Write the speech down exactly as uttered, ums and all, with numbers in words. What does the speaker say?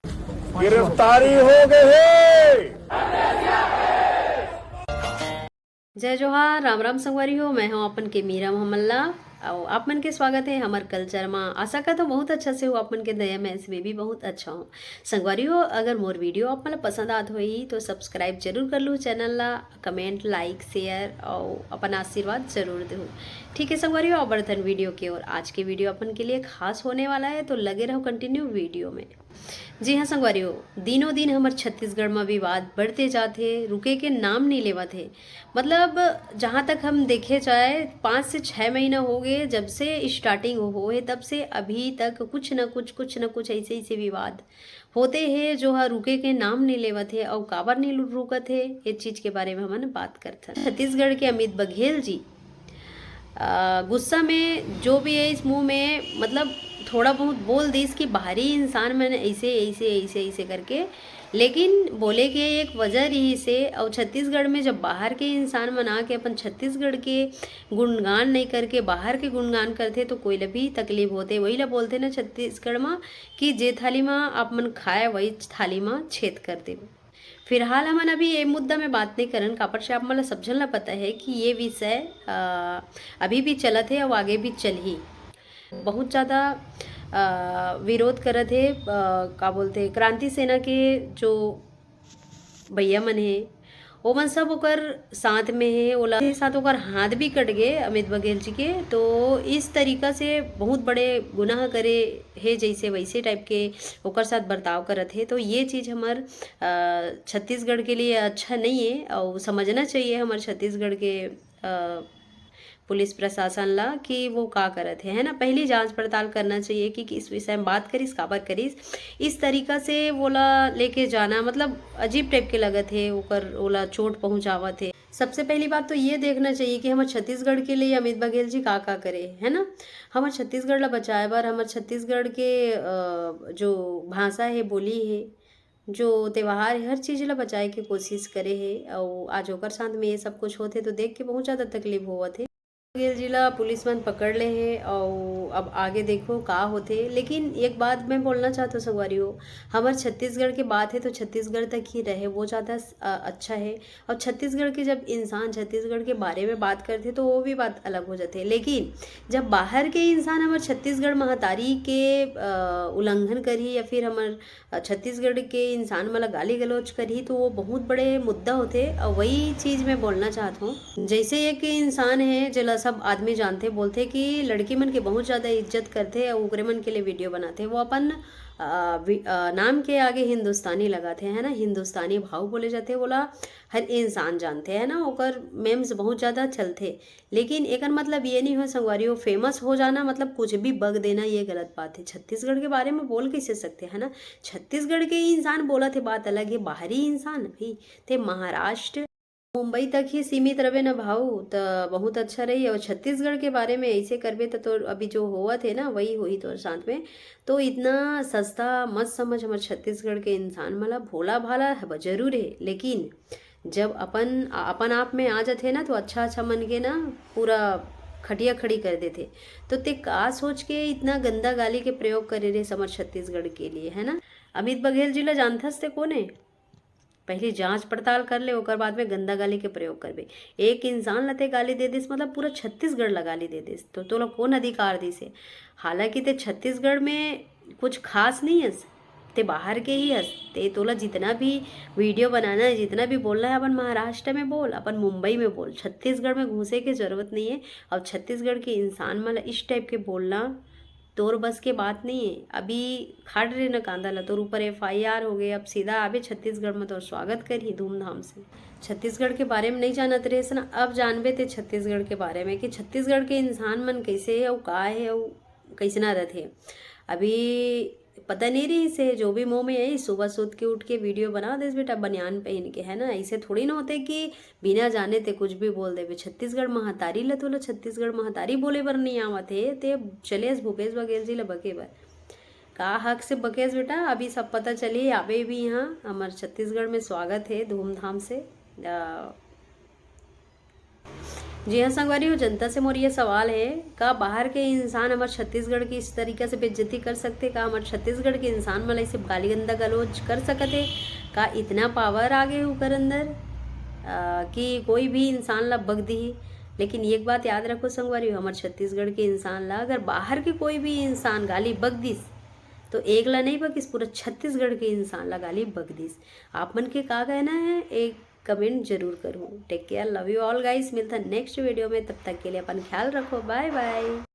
गिरफ्तारी हो गई है। जय जोहार, राम राम संगवारी हो। मैं हूँ अपन के मीरा मोहम्मद ला। अउ आप मन के स्वागत है हमर कल्चर मा। आशा करत हूँ बहुत अच्छा से हो, आप मन के दया में ऐसे में भी बहुत अच्छा हो। संगवारी हो, अगर मोर वीडियो आप मन ला पसंद आत होही तो सब्सक्राइब जरूर कर लू चैनल ला, कमेंट, लाइक, शेयर अउ अपन आशीर्वाद जरूर देहू। ठीक है संगवारी हो, अब बढ़थन वीडियो के ओर। आज के वीडियो अपन के लिए खास होने वाला है, तो लगे रहो कंटिन्यू वीडियो में। जी हाँ संगवारी हो, दिनों दिन हमर छत्तीसगढ़ में विवाद बढ़ते जात हे, रुके के नाम नहीं लेवत हे। मतलब जहाँ तक हम देखे जाए, पाँच से छः महीना हो गए जब से स्टार्टिंग हो है, तब से अभी तक कुछ न कुछ कुछ न कुछ ऐसे ऐसे विवाद होते हैं जो हा रुके के नाम नहीं लेवत है। और काबर नहीं रुकत है, ये चीज़ के बारे में हमन बात करथन। छत्तीसगढ़ के अमित बघेल जी गुस्सा में जो भी है इस मुंह में, मतलब थोड़ा बहुत बोल दिस कि बाहरी इंसान मन ऐसे ऐसे ऐसे ऐसे करके, लेकिन बोले के एक वजह रही से। और छत्तीसगढ़ में जब बाहर के इंसान मन आके अपन छत्तीसगढ़ के गुणगान नहीं करके बाहर के गुणगान करथे तो कोई ला भी तकलीफ होथे। वही ला बोलथे ना छत्तीसगढ़ मा कि जे थाली मा आप मन खाए वही थाली मा छेद कर देबे। फिलहाल हमन अभी ये मुद्दा में बात नहीं करन, काबर से आप मन ला सब झन ला पता है कि ये विषय अभी भी चलत है और आगे भी चलही। बहुत ज़्यादा विरोध करत है, का बोलते, क्रांति सेना के जो भैया मन है, वो मन सब ओकर साथ में है। ओला साथ ओकर हाथ भी कट गए अमित बघेल जी के। तो इस तरीका से बहुत बड़े गुनाह करे है, जैसे वैसे टाइप के ओकर साथ बर्ताव करत है। तो ये चीज़ हमर छत्तीसगढ़ के लिए अच्छा नहीं है और समझना चाहिए हमर छत्तीसगढ़ के पुलिस प्रशासन ला कि वो का करत है, है ना। पहली जांच पड़ताल करना चाहिए कि इस विषय में बात करिस, काबर करिस। इस तरीका से वोला लेके जाना, मतलब अजीब टाइप के लगत है, ओकर ओला चोट पहुँचावत है। सबसे पहली बात तो ये देखना चाहिए कि हमर छत्तीसगढ़ के लिए अमित बघेल जी का का करे, है ना। हमर छत्तीसगढ़ ला बचाए बर, हमर छत्तीसगढ़ के जो भाषा है, बोली है, जो त्यौहार है, हर चीज़ ला बचाए के कोशिश करे है। और आज ओकर साथ में ये सब कुछ होते तो देख के बहुत ज़्यादा तकलीफ होवत है। बघेल जी ला पुलिस मन पकड़ ले है और अब आगे देखो का होथे। लेकिन एक बात मैं बोलना चाहत हूँ संगवारी हो, हमर छत्तीसगढ़ के बात है तो छत्तीसगढ़ तक ही रहे, वो ज़्यादा अच्छा है। और छत्तीसगढ़ के जब इंसान छत्तीसगढ़ के बारे में बात करते तो वो भी बात अलग हो जाते है। लेकिन जब बाहर के इंसान हमर छत्तीसगढ़ महतारी के उल्लंघन करही या फिर हमर छत्तीसगढ़ के इंसान मन ला गाली गलौज करही तो वो बहुत बड़े मुद्दा होथे। और वही चीज़ मैं बोलना चाहत हूँ, जैसे एक इंसान है जेला सब आदमी जानथे, बोलथे कि लड़की मन के बहुत ज़्यादा इज्जत करथे और ओकरे मन के लिए वीडियो बनाथे। वो अपन नाम के आगे हिंदुस्तानी लगाथे, है ना, हिंदुस्तानी भाव बोले जाथे, वोला हर इंसान जानथे, है ना, ओकर मेम्स बहुत ज़्यादा चलथे। लेकिन एकर मतलब ये नहीं हो संगवारी हो, फेमस हो जाना मतलब कुछ भी बग देना, ये गलत बात है। छत्तीसगढ़ के बारे में बोल कैसे सकते, है ना। छत्तीसगढ़ के इंसान बोलत है, बात अलग है, बाहरी इंसान भी। ते महाराष्ट्र, मुंबई तक ही सीमित रहे ना भाऊ, त बहुत अच्छा रही। और छत्तीसगढ़ के बारे में ऐसे करबे त तोर अभी जो होवत है ना, वही होही तोर साथ में। तो इतना सस्ता मत समझ हमर छत्तीसगढ़ के इंसान मन ला। भोला भाला जरूर है, लेकिन जब अपन अपन आप में आ जाथे ना, तो अच्छा अच्छा मन के ना पूरा खटिया खड़ी कर देथे। तो ते का सोच के इतना गंदा गाली के प्रयोग करे रे हमर छत्तीसगढ़ के लिए, है ना। अमित बघेल जी ला जानथस ते कोन है? पहली जांच पड़ताल कर ले, ओकर बाद में गंदा गाली के प्रयोग करबे। एक इंसान ला ते गाली दे दिस, मतलब पूरा छत्तीसगढ़ ला गाली दे दिस, तो तोला कौन अधिकार दिस है? हालांकि ते छत्तीसगढ़ में कुछ खास नहीं है, ते बाहर के ही हस। ते तोला जितना भी वीडियो बनाना है, जितना भी बोलना है, अपन महाराष्ट्र में बोल, अपन मुंबई में बोल, छत्तीसगढ़ में घुसे के जरूरत नहीं है। और छत्तीसगढ़ के इंसान मन ला इस टाइप के बोलना तोर बस के बात नहीं है। अभी खाड़ रे न कांदा ला, तोर ऊपर एफ आई आर हो गए, अब सीधा आबे छत्तीसगढ़ में तोर स्वागत करही धूमधाम से। छत्तीसगढ़ के बारे में नहीं जानत रहे ना, अब जानबे ते छत्तीसगढ़ के बारे में कि छत्तीसगढ़ के इंसान मन कैसे है, अउ का है, अउ कैसना रथे। अभी पता नहीं रही से, जो भी मुंह में आई, सुबह सुत के उठ के वीडियो बना देस बेटा, बनियान पहन के, है ना। ऐसे थोड़ी ना होते कि बिना जाने ते कुछ भी बोल देबे। छत्तीसगढ़ महतारी ल तोला छत्तीसगढ़ महतारी बोले बर नहीं आवत हे, ते चले अस भूपेश बघेल जी ल बके बर। का हक से बकेस बेटा, अभी सब पता चली। आबे भी यहाँ हमर छत्तीसगढ़ में स्वागत है धूमधाम से। आ, जी हाँ संगवारी हो, जनता से मोर ये सवाल है, का बाहर के इंसान हमर छत्तीसगढ़ की इस तरीका से बेइज्जती कर सकते? का हमर छत्तीसगढ़ के इंसान मन ऐसे गाली गंदा गलौज कर सकते? का इतना पावर आ गए ओकर अंदर, आ, कि कोई भी इंसान ला बक दिही? लेकिन एक बात याद रखो संगवारी हो, हमर छत्तीसगढ़ के इंसान ला अगर बाहर के कोई भी इंसान गाली बक दिस, तो एक ला नहीं बकिस, पूरा छत्तीसगढ़ के इंसान ला गाली बक दिस। आप मन के का कहना है, एक कमेंट जरूर करूँ। Take care, love you all guys, मिलता नेक्स्ट वीडियो में, तब तक के लिए अपन ख्याल रखो, बाय बाय।